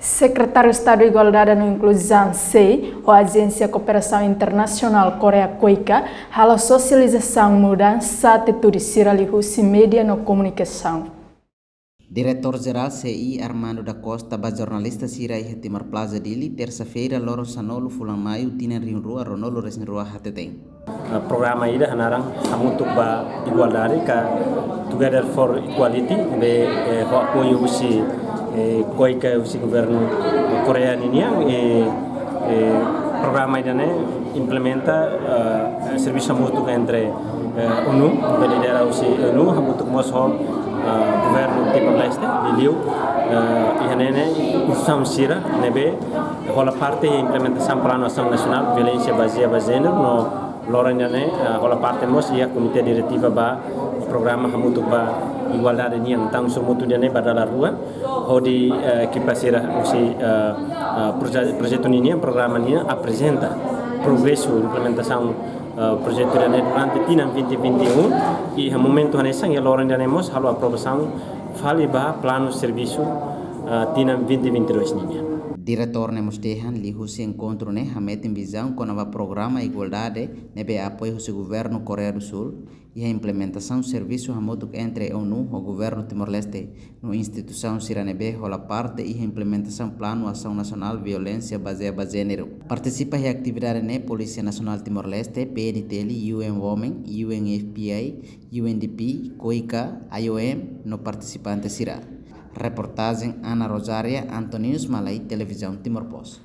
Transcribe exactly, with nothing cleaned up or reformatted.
Sekretáriu Estadu Igualdade no Inkluzaun, sei, ho Ajénsia Kooperasaun Internasionál Koreia, KOICA, halo sosializasaun mudansa atitude sira liuhusi média no komunikasaun. Diretór Jerál sei, Armando da Costa, ba jornalista sira iha Timor Plaza, Dili, tersa-feira, loron sanulu fulan Maiu, tinan rihun rua ruanulu resin rua hateten. Eh, programa ida hanaran Hamutuk ba Igualdade ka Together for Equality, be, eh, ho apoiu husi, eh, KOICA husi governu Koreia ninian, eh, eh, programa ida-ne'e implementa, eh, servisu hamutuk entre, eh, ONU, be lidera husi ONU, hamutuk mós ho, eh, governu Timor-Leste, liuliu, eh, iha ne'e ne'e instituisaun sira ne'ebé hola parte iha implementasaun Planu Asaun Nasionál Violénsia Bazeia ba Jéneru, no loron ida-ne'e, eh, hola parte mós iha Komité Diretiva ba programa Hamutuk ba Igualdade nian. Entaun, sumutu ida-ne'e ba dala rua, hodi, eh, ekipa sira husi, eh, eh, proje-, projetu ninian, programa nian, aprezenta progresu implementasaun, eh, projetu ida-ne'e durante tinan vinte vinte e um, i iha momentu hanesan, iha loron ida-ne'e mós halo aprovasaun fali ba planu servisu, eh, tinan vinte vinte e dois ninian. Diretór ne'e mós dehan, liuhusi enkontru ne'e hametin vizaun kona-ba programa igualdade ne'ebé apoiu husi governu Koreia do Sul, iha implementasaun servisu hamutuk entre ONU ho governu Timor-Leste, no instituisaun sira ne'ebé hola parte iha implementasaun Planu Asaun Nasionál Violénsia Bazeia ba Jéneru. Partisipa iha atividade ne'e Polísia Nasionál Timor-Leste, P N T L, U N Women, U N F P A, U N D P, KOICA, I O M, no partisipante sira. Reportajen Ana Rosária, Antonius Malai, Televizaun Timor Post.